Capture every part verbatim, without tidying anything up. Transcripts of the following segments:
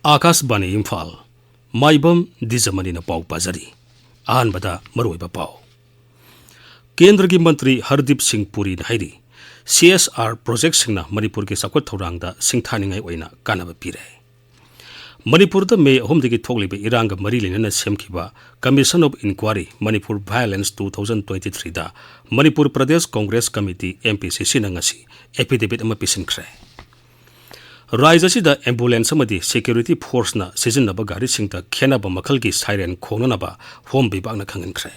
ꯑꯥꯀꯥꯁꯕꯥꯅꯤ ꯏꯝꯐꯥꯜ꯫ ꯃꯥꯏꯕꯝ ꯗꯤꯖꯃꯅꯤꯅ ꯄꯥꯎ ꯄꯥꯖꯔꯤ꯫ ꯑꯍꯥꯟꯕꯗ ꯃꯔꯨꯑꯣꯏꯕ ꯄꯥꯎ꯫ ꯀꯦꯟꯗ꯭ꯔꯒꯤ ꯃꯟꯇ꯭ꯔꯤ ꯍꯔꯗꯤꯞ ꯁꯤꯡ ꯄꯨꯔꯤꯅ ꯍꯥꯏꯔꯤ, ꯁꯤ ꯑꯦꯁ ꯑꯥꯔ ꯄ꯭ꯔꯣꯖꯦꯛꯁꯤꯡꯅ ꯃꯅꯤꯄꯨꯔꯒꯤ ꯆꯥꯎꯈꯠ ꯊꯧꯔꯥꯡꯗ ꯁꯤꯡꯊꯥꯅꯤꯡꯉꯥꯏ ꯑꯣꯏꯅ ꯀꯥꯟꯅꯕ ꯄꯤꯔꯦ꯫ ꯃꯅꯤꯄꯨꯔꯗ ꯃꯦ ꯑꯍꯨꯝꯗꯒꯤ ꯊꯣꯛꯂꯤꯕ ꯏꯔꯥꯡꯒ ꯃꯔꯤ ꯂꯩꯅꯅ ꯁꯦꯝꯈꯤꯕ Commission of Inquiry Manipur Violence two thousand twenty-threeꯗ Manipur Pradesh congress committee, M P C ꯁꯤꯅ ꯉꯁꯤ ꯑꯦꯐꯤꯗꯦꯕꯤꯠ ꯑꯃ ꯄꯤꯁꯤꯟꯈ꯭ꯔꯦ꯫ ꯔꯥꯏꯖ ꯑꯁꯤꯗ ꯑꯦꯝꯕꯨꯂꯦꯟꯁ ꯑꯃꯗꯤ ꯁꯦꯀ꯭ꯌꯨꯔꯤꯇꯤ ꯐꯣꯔꯁꯅ ꯁꯤꯖꯤꯟꯅꯕ ꯒꯥꯔꯤꯁꯤꯡꯗ ꯈꯦꯟꯅꯕ ꯃꯈꯜꯒꯤ ꯁꯥꯏꯔꯦꯟ ꯈꯣꯡꯅꯅꯕ ꯍꯣꯝ ꯕꯤꯚꯥꯒꯅ ꯈꯪꯍꯟꯈ꯭ꯔꯦ꯫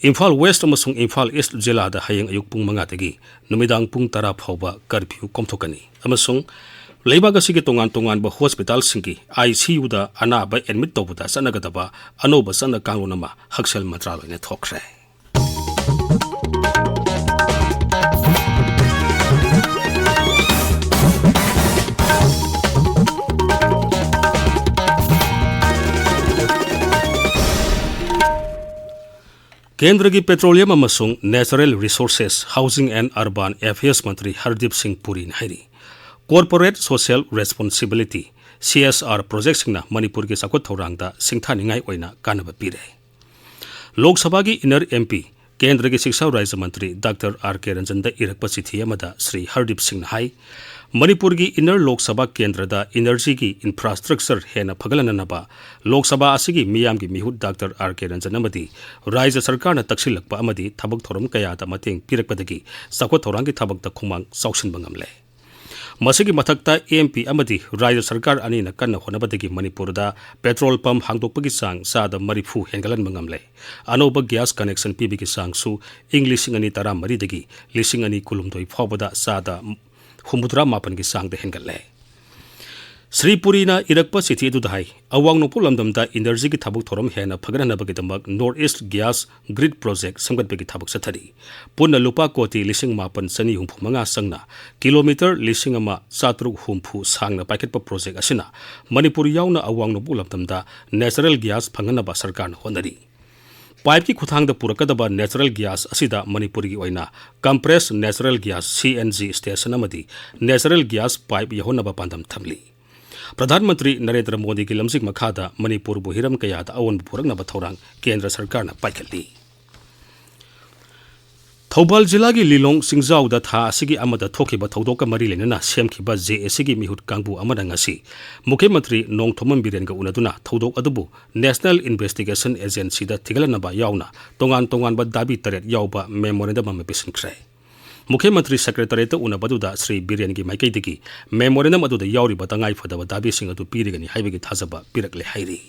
ꯏꯝꯐꯥꯜ ꯋꯦꯁ꯭ꯠ ꯑꯃꯁꯨꯡ ꯏꯝꯐꯥꯜ ꯏꯁ꯭ꯠ ꯖꯤꯂꯥꯗ ꯍꯌꯦꯡ ꯑꯌꯨꯛ ꯄꯨꯡ ꯃꯉꯥꯗꯒꯤ ꯅꯨꯃꯤꯗꯥꯡ ꯄꯨꯡ ꯇꯔꯥ ꯐꯥꯎꯕ ꯀꯔꯐ꯭ꯌꯨ ꯀꯣꯝꯊꯣꯛꯀꯅꯤ ꯑꯃꯁꯨꯡ ꯂꯩꯕꯥꯛ ꯑꯁꯤꯒꯤ ꯇꯣꯉꯥꯟ ꯇꯣꯉꯥꯟꯕ ꯍꯣꯁꯄꯤꯇꯥꯜꯁꯤꯡꯒꯤ ꯑꯥꯏ ꯁꯤ ꯌꯨꯗ ꯑꯅꯥꯕ ꯑꯦꯗꯃꯤꯠ ꯇꯧꯕꯗ ꯆꯠꯅꯒꯗꯕ ꯑꯅꯧꯕ ꯆꯠꯅ ꯀꯥꯡꯂꯣꯟ ꯑꯃ ꯍꯛꯁꯦꯜ ꯃꯟꯇ꯭ꯔꯥꯂꯣꯏꯅ ꯊꯣꯛꯈ꯭ꯔꯦ꯫ ꯀꯦꯟꯗ꯭ꯔꯒꯤ ꯄꯦꯇ꯭ꯔꯣꯂꯤꯌꯝ ꯑꯃꯁꯨꯡ natural resources, housing and urban affairs ꯃꯟꯇ꯭ꯔꯤ ꯍꯔꯗꯤꯞ ꯁꯤꯡ ꯄꯨꯔꯤꯅ ꯍꯥꯏꯔꯤ, corporate social responsibility, C S R ꯄ꯭ꯔꯣꯖꯦꯛꯁꯤꯡꯅ ꯃꯅꯤꯄꯨꯔꯒꯤ ꯆꯥꯎꯈꯠ ꯊꯧꯔꯥꯡꯗ ꯁꯤꯡꯊꯥꯅꯤꯡꯉꯥꯏ ꯑꯣꯏꯅ ꯀꯥꯟꯅꯕ ꯄꯤꯔꯦ꯫ ꯂꯣꯛ ꯁꯚꯥꯒꯤ ꯏꯟꯅꯔ ꯑꯦꯝ ꯄꯤ, ꯀꯦꯟꯗ꯭ꯔꯒꯤ ꯁꯤꯛꯁꯥ ꯔꯥꯖ꯭ꯌ ꯃꯟꯇ꯭ꯔꯤ ꯗꯥꯛꯇꯔ ꯑꯥꯔ ꯀꯦ ꯔꯟꯖꯟꯗ ꯏꯔꯛꯄ ꯆꯤꯊꯤ ꯑꯃꯗ ꯁ꯭ꯔꯤ ꯍꯔꯗꯤꯞ ꯁꯤꯡꯅ ꯍꯥꯏ, ꯃꯅꯤꯄꯨꯔꯒꯤ ꯏꯟꯅꯔ ꯂꯣꯛ ꯁꯚꯥ ꯀꯦꯟꯗ꯭ꯔꯗ ꯏꯅꯔꯖꯤꯒꯤ ꯏꯟꯐ꯭ꯔꯥꯁ꯭ꯇ꯭ꯔꯛꯆꯔ ꯍꯦꯟꯅ ꯐꯒꯠꯍꯟꯅꯅꯕ ꯂꯣꯛ ꯁꯚꯥ ꯑꯁꯤꯒꯤ ꯃꯤꯌꯥꯝꯒꯤ ꯃꯤꯍꯨꯠ ꯗꯥꯛꯇꯔ ꯑꯥꯔ ꯀꯦ ꯔꯟꯖꯟ ꯑꯃꯗꯤ ꯔꯥꯖ꯭ꯌ ꯁꯔꯀꯥꯔꯅ ꯇꯛꯁꯤꯜꯂꯛꯄ ꯑꯃꯗꯤ ꯊꯕꯛ ꯊꯧꯔꯝ ꯀꯌꯥꯗ ꯃꯇꯦꯡ ꯄꯤꯔꯛꯄꯗꯒꯤ ꯆꯥꯎꯈꯠ ꯊꯧꯔꯥꯡꯒꯤ ꯊꯕꯛꯇ ꯈꯨꯃꯥꯡ ꯆꯥꯎꯁꯤꯟꯕ ꯉꯝꯂꯦ꯫ ꯃꯁꯤꯒꯤ ꯃꯊꯛꯇ, ꯑꯦꯝ ꯄꯤ ꯑꯃꯗꯤ ꯔꯥꯖ꯭ꯌ ꯁꯔꯀꯥꯔ ꯑꯅꯤꯅ ꯀꯟꯅ ꯍꯣꯠꯅꯕꯗꯒꯤ ꯃꯅꯤꯄꯨꯔꯗ ꯄꯦꯇ꯭ꯔꯣꯜ ꯄꯝꯞ ꯍꯥꯡꯗꯣꯛꯄꯒꯤ ꯆꯥꯡ ꯆꯥꯗ ꯃꯔꯤꯐꯨ ꯍꯦꯟꯒꯠꯍꯟꯕ ꯉꯝꯂꯦ꯫ ꯑꯅꯧꯕ ꯒ꯭ꯌꯥꯁ ꯀꯅꯦꯛꯁꯟ ꯄꯤꯕꯒꯤ ꯆꯥꯡꯁꯨ ꯏꯪ ꯂꯤꯁꯤꯡ ꯑꯅꯤ ꯇꯔꯥꯃꯔꯤꯗꯒꯤ ꯂꯤꯁꯤꯡ ꯑꯅꯤ ꯀꯨꯟꯍꯨꯝꯗꯣꯏ ꯐꯥꯎꯕꯗ ꯆꯥꯗ ꯍꯨꯝꯐꯨꯇꯔꯥ ꯃꯥꯄꯟꯒꯤ ꯆꯥꯡꯗ ꯍꯦꯟꯒꯠꯂꯦ꯫ ꯁ꯭ꯔꯤ ꯄꯨꯔꯤꯅ ꯏꯔꯛꯄ ꯆꯤꯊꯤ ꯑꯗꯨꯗ ꯍꯥꯏ, ꯑꯋꯥꯡ ꯅꯣꯡꯄꯣꯛ ꯂꯝꯗꯝꯗ ꯏꯅꯔꯖꯤꯒꯤ ꯊꯕꯛ ꯊꯧꯔꯝ ꯍꯦꯟꯅ ꯐꯒꯠꯍꯟꯅꯕꯒꯤꯗꯃꯛ north east gas grid project ꯁꯦꯝꯒꯠꯄꯒꯤ ꯊꯕꯛ ꯆꯠꯊꯔꯤ꯫ ꯄꯨꯟꯅ ꯂꯨꯄꯥ ꯀꯣꯇꯤ ꯂꯤꯁꯤꯡ ꯃꯥꯄꯟ ꯆꯅꯤ ꯍꯨꯝꯐꯨ ꯃꯉꯥ ꯆꯪꯅ ꯀꯤꯂꯣꯃꯤꯇꯔ ꯂꯤꯁꯤꯡ ꯑꯃ ꯆꯥꯇ꯭ꯔꯨꯛ ꯍꯨꯝꯐꯨ ꯁꯥꯡꯅ ꯄꯥꯏꯈꯠꯄ ꯄ꯭ꯔꯣꯖꯦꯛ ꯑꯁꯤꯅ ꯃꯅꯤꯄꯨꯔ ꯌꯥꯎꯅ ꯑꯋꯥꯡ ꯅꯣꯡꯄꯣꯛ ꯂꯝꯗꯝꯗ ꯅꯦꯆꯔꯦꯜ ꯒ꯭ꯌꯥꯁ ꯐꯪꯍꯟꯅꯕ ꯁꯔꯀꯥꯔꯅ ꯍꯣꯠꯅꯔꯤ꯫ ꯄꯥꯏꯞꯀꯤ ꯈꯨꯠꯊꯥꯡꯗ ꯄꯨꯔꯛꯀꯗꯕ ꯅꯦꯆꯔꯦꯜ ꯒ꯭ꯌꯥꯁ ꯑꯁꯤꯗ ꯃꯅꯤꯄꯨꯔꯒꯤ ꯑꯣꯏꯅ ꯀꯝꯄ꯭ꯔꯦꯁ ꯅꯦꯆꯔꯦꯜ ꯒ꯭ꯌꯥꯁ, ꯁꯤ ꯑꯦꯟ ꯖꯤ, ꯁ꯭ꯇꯦꯁꯟ ꯑꯃꯗꯤ ꯅꯦꯆꯔꯦꯜ ꯒ꯭ꯌꯥꯁ ꯄꯥꯏꯞ ꯌꯧꯍꯟꯅꯕ ꯄꯥꯟꯗꯝ ꯊꯝꯂꯤ꯫ ꯄ꯭ꯔꯙꯥꯟ ꯃꯟꯇ꯭ꯔꯤ ꯅꯔꯦꯟꯗ꯭ꯔ ꯃꯣꯗꯤꯒꯤ ꯂꯝꯖꯤꯡ ꯃꯈꯥꯗ ꯃꯅꯤꯄꯨꯔꯕꯨ ꯍꯤꯔꯝ ꯀꯌꯥꯗ ꯑꯑꯣꯟꯕ ꯄꯨꯔꯛꯅꯕ ꯊꯧꯔꯥꯡ ꯀꯦꯟꯗ꯭ꯔ ꯁꯔꯀꯥꯔꯅ ꯄꯥꯏꯈꯠꯂꯤ꯫ ꯊꯧꯕꯥꯜ ꯖꯤꯂꯥꯒꯤ ꯂꯤꯂꯣꯡ ꯆꯤꯡꯖꯥꯎꯗ ꯊꯥ ꯑꯁꯤꯒꯤ ꯑꯃꯗ ꯊꯣꯛꯈꯤꯕ ꯊꯧꯗꯣꯛꯀ ꯃꯔꯤ ꯂꯩꯅꯅ ꯁꯦꯝꯈꯤꯕ ꯖꯦ ꯑꯦ ꯁꯤꯒꯤ ꯃꯤꯍꯨꯠ ꯀꯥꯡꯕꯨ ꯑꯃꯅ ꯉꯁꯤ ꯃꯨꯈ꯭ꯌ ꯃꯟꯇ꯭ꯔꯤ ꯅꯣꯡꯊꯣꯝꯕꯝ ꯕꯤꯔꯦꯟꯒ ꯎꯅꯗꯨꯅ ꯊꯧꯗꯣꯛ ꯑꯗꯨꯕꯨ ꯅꯦꯁꯅꯦꯜ ꯏꯟꯚꯦꯁꯇꯤꯒꯦꯁꯟ ꯑꯦꯖꯦꯟꯁꯤꯗ ꯊꯤꯒꯠꯂꯅꯕ ꯌꯥꯎꯅ ꯇꯣꯉꯥꯟ ꯇꯣꯉꯥꯟꯕ ꯗꯥꯕꯤ ꯇꯔꯦꯠ ꯌꯥꯎꯕ ꯃꯦꯃꯣꯔꯦꯟꯗꯝ ꯑꯃ ꯄꯤꯁꯤꯟꯈ꯭ꯔꯦ꯫ ꯃꯨꯈ꯭ꯌ ꯃꯟꯇ꯭ꯔꯤ ꯁꯦꯀ꯭ꯔꯦꯇꯔꯤꯌꯦꯠꯇ ꯎꯅꯕꯗꯨꯗ ꯁ꯭ꯔꯤ ꯕꯤꯔꯦꯟꯒꯤ ꯃꯥꯏꯀꯩꯗꯒꯤ ꯃꯦꯃꯣꯔꯦꯟꯗꯝ ꯑꯗꯨꯗ ꯌꯥꯎꯔꯤꯕ ꯇꯉꯥꯏ ꯐꯗꯕ ꯗꯥꯕꯤꯁꯤꯡ ꯑꯗꯨ ꯄꯤꯔꯒꯅꯤ ꯍꯥꯏꯕꯒꯤ ꯊꯥꯖꯕ ꯄꯤꯔꯛꯂꯦ ꯍꯥꯏꯔꯤ꯫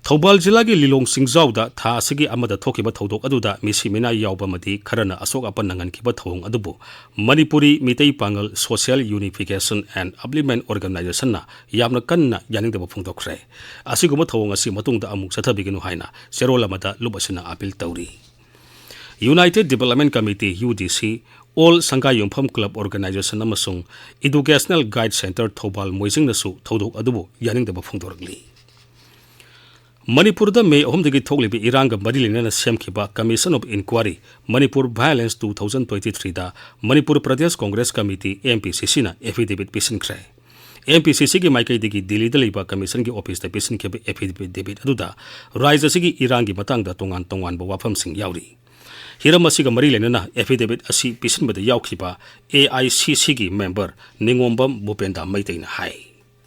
ꯊꯧꯕꯥꯜ ꯖꯤꯂꯥꯒꯤ ꯂꯤꯂꯣꯡ ꯆꯤꯡꯖꯥꯎꯗ ꯊꯥ ꯑꯁꯤꯒꯤ ꯑꯃꯗ ꯊꯣꯛꯈꯤꯕ ꯊꯧꯗꯣꯛ ꯑꯗꯨꯗ ꯃꯤꯁꯤ ꯃꯤꯅꯥꯏ ꯌꯥꯎꯕ ꯑꯃꯗꯤ ꯈꯔꯅ ꯑꯁꯣꯛ ꯑꯄꯟ ꯅꯪꯍꯟꯈꯤꯕ ꯊꯧꯑꯣꯡ ꯑꯗꯨꯕꯨ ꯃꯅꯤꯄꯨꯔꯤ ꯃꯤꯇꯩ ꯄꯥꯉꯜ ꯁꯣꯁꯤꯌꯦꯜ ꯌꯨꯅꯤꯐꯤꯀꯦꯁꯟ ꯑꯦꯟ ꯑꯞꯂꯤꯞꯃꯦꯟ ꯑꯣꯔꯒꯅꯥꯏꯖꯦꯁꯟꯅ ꯌꯥꯝꯅ ꯀꯟꯅ ꯌꯥꯅꯤꯡꯗꯕ ꯐꯣꯡꯗꯣꯛꯈ꯭ꯔꯦ꯫ ꯑꯁꯤꯒꯨꯝꯕ ꯊꯧꯑꯣꯡ ꯑꯁꯤ ꯃꯇꯨꯡꯗ ꯑꯃꯨꯛ ꯆꯠꯊꯕꯤꯒꯅꯨ ꯍꯥꯏꯅ ꯆꯦꯔꯣꯜ ꯑꯃꯗ ꯂꯨꯞ ꯑꯁꯤꯅ ꯑꯥꯄꯤꯜ ꯇꯧꯔꯤ꯫ ꯌꯨꯅꯥꯏꯇꯦꯗ ꯗꯤꯕꯦꯂꯞꯃꯦꯟ ꯀꯃꯤꯇꯤ, ꯌꯨ ꯗꯤ ꯁꯤ, ꯑꯣꯜ ꯁꯪꯒꯥꯏꯌꯨꯝꯐꯝ ꯀ꯭ꯂꯕ ꯑꯣꯔꯒꯅꯥꯏꯖꯦꯁꯟ ꯑꯃꯁꯨꯡ ꯏꯗꯨꯀꯦꯁꯅꯦꯜ ꯒꯥꯏꯗ ꯁꯦꯟꯇꯔ ꯊꯧꯕꯥꯜ ꯃꯣꯏꯖꯤꯡꯅꯁꯨ ꯊꯧꯗꯣꯛ ꯑꯗꯨꯕꯨ ꯌꯥꯅꯤꯡꯗꯕ ꯐꯣꯡꯗꯣꯔꯛꯂꯤ꯫ ꯃꯅꯤꯄꯨꯔꯗ ꯃꯦ ꯑꯍꯨꯝꯗꯒꯤ ꯊꯣꯛꯂꯤꯕ ꯏꯔꯥꯡꯒ ꯃꯔꯤ ꯂꯩꯅꯅ ꯁꯦꯝꯈꯤꯕ Commission of Inquiry, Manipur Violence two thousand twenty-threeꯗ Manipur Pradesh congress committee, M P C ꯁꯤꯅ ꯑꯦꯐꯤꯗꯦꯕꯤꯠ ꯄꯤꯁꯤꯟꯈ꯭ꯔꯦ꯫ ꯑꯦꯝ ꯄꯤ ꯁꯤ ꯁꯤꯒꯤ ꯃꯥꯏꯀꯩꯗꯒꯤ ꯗꯤꯜꯂꯤꯗ ꯂꯩꯕ ꯀꯃꯤꯁꯟꯒꯤ ꯑꯣꯐꯤꯁꯇ ꯄꯤꯁꯤꯟꯈꯤꯕ ꯑꯦꯐꯤꯗꯦꯕꯤꯠ ꯑꯗꯨꯗ ꯔꯥꯖ꯭ꯌ ꯑꯁꯤꯒꯤ ꯏꯔꯥꯡꯒꯤ ꯃꯇꯥꯡꯗ ꯇꯣꯉꯥꯟ ꯇꯣꯉꯥꯟꯕ ꯋꯥꯐꯝꯁꯤꯡ ꯌꯥꯎꯔꯤ꯫ ꯍꯤꯔꯝ ꯑꯁꯤꯒ ꯃꯔꯤ ꯂꯩꯅꯅ ꯑꯦꯐꯤꯗꯦꯕꯤꯠ ꯑꯁꯤ ꯄꯤꯁꯤꯟꯕꯗ ꯌꯥꯎꯈꯤꯕ ꯑꯦ ꯑꯥꯏ ꯁꯤ ꯁꯤꯒꯤ ꯃꯦꯝꯕꯔ ꯅꯤꯉꯣꯝꯕꯝ ꯚꯨꯄꯦꯟꯗ ꯃꯩꯇꯩꯅ ꯍꯥꯏ꯫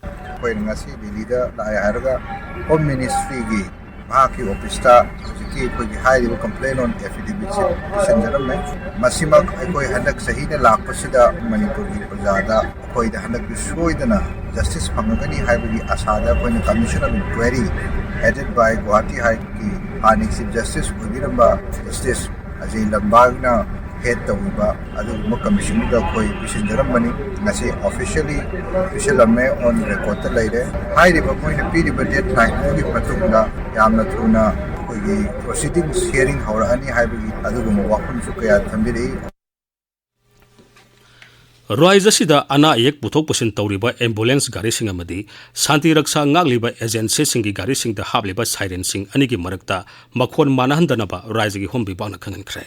ꯑꯩꯈꯣꯏꯅ ꯉꯁꯤ ꯗꯤꯜꯂꯤꯗ ꯂꯥꯛꯑꯦ ꯍꯥꯏꯔꯒ ꯍꯣꯝ ꯃꯤꯅꯤꯁꯇ꯭ꯔꯤꯒꯤ ꯃꯍꯥꯛꯀꯤ ꯑꯣꯐꯤꯁꯇ ꯍꯧꯖꯤꯛꯀꯤ ꯑꯩꯈꯣꯏꯒꯤ ꯍꯥꯏꯔꯤꯕ ꯀꯝꯄ꯭ꯂꯦꯟ ꯑꯣꯟ ꯑꯦꯐꯤꯗꯦꯕꯤꯠꯁꯦ ꯄꯤꯁꯤꯟꯖꯔꯝꯃꯦ꯫ ꯃꯁꯤꯃꯛ ꯑꯩꯈꯣꯏ ꯍꯟꯗꯛ ꯆꯍꯤꯗ ꯂꯥꯛꯄꯁꯤꯗ ꯃꯅꯤꯄꯨꯔꯒꯤ ꯄ꯭ꯔꯖꯥꯗ ꯑꯩꯈꯣꯏꯗ ꯍꯟꯗꯛꯇꯤ ꯁꯣꯏꯗꯅ ꯖꯁꯇꯤꯁ ꯐꯪꯉꯒꯅꯤ ꯍꯥꯏꯕꯒꯤ ꯑꯁꯥꯗ ꯑꯩꯈꯣꯏꯅ Commission of Inquiry headed by Guwahati High Courtꯀꯤ ꯍꯥꯟꯅꯒꯤ chief justice ꯑꯣꯏꯕꯤꯔꯝꯕ justice Ajay ꯂꯝꯕꯥꯒꯅ head ꯇꯧꯕꯤꯕ ꯑꯗꯨꯒꯨꯝꯕ ꯀꯃꯤꯁꯟꯗꯨꯗ ꯑꯩꯈꯣꯏ ꯄꯤꯁꯤꯟꯖꯔꯝꯕꯅꯤ꯫ ꯉꯁꯤ ꯑꯣꯐꯤꯁꯤꯌꯦꯜꯂꯤ ꯄꯤꯁꯤꯜꯂꯝꯃꯦ, ꯑꯣꯟ ꯔꯦꯀꯣꯔꯗꯇ ꯂꯩꯔꯦ꯫ ꯍꯥꯏꯔꯤꯕ ꯃꯣꯏꯅ ꯄꯤꯔꯤꯕ ꯗꯦꯠ ꯂꯥꯏꯟ ꯑꯗꯨꯒꯤ ꯃꯇꯨꯡꯗ ꯌꯥꯝꯅ ꯊꯨꯅ ꯑꯩꯈꯣꯏꯒꯤ ꯄ꯭ꯔꯣꯁꯤꯗꯤꯡꯁ ꯍꯤꯌꯔꯤꯡ ꯍꯧꯔꯛꯑꯅꯤ ꯍꯥꯏꯕꯒꯤ ꯑꯗꯨꯒꯨꯝꯕ ꯋꯥꯐꯝꯁꯨ ꯀꯌꯥ ꯊꯝꯕꯤꯔꯛꯏ꯫ ꯔꯥꯖ꯭ꯌ ꯑꯁꯤꯗ ꯑꯅꯥ ꯑꯌꯦꯛ ꯄꯨꯊꯣꯛ ꯄꯨꯁꯤꯟ ꯇꯧꯔꯤꯕ ꯑꯦꯝꯕꯨꯂꯦꯟꯁ ꯒꯥꯔꯤꯁꯤꯡ ꯑꯃꯗꯤ ꯁꯥꯟꯇꯤ ꯔꯛꯁꯥ ꯉꯥꯛꯂꯤꯕ ꯑꯦꯖꯦꯟꯁꯤꯁꯤꯡꯒꯤ ꯒꯥꯔꯤꯁꯤꯡꯗ ꯍꯥꯞꯂꯤꯕ ꯁꯥꯏꯔꯦꯟꯁꯤꯡ ꯑꯅꯤꯒꯤ ꯃꯔꯛꯇ ꯃꯈꯣꯟ ꯃꯥꯟꯅꯍꯟꯗꯅꯕ ꯔꯥꯖ꯭ꯌꯒꯤ ꯍꯣꯝ ꯕꯤꯚꯥꯒꯅ ꯈꯪꯍꯟꯈ꯭ꯔꯦ꯫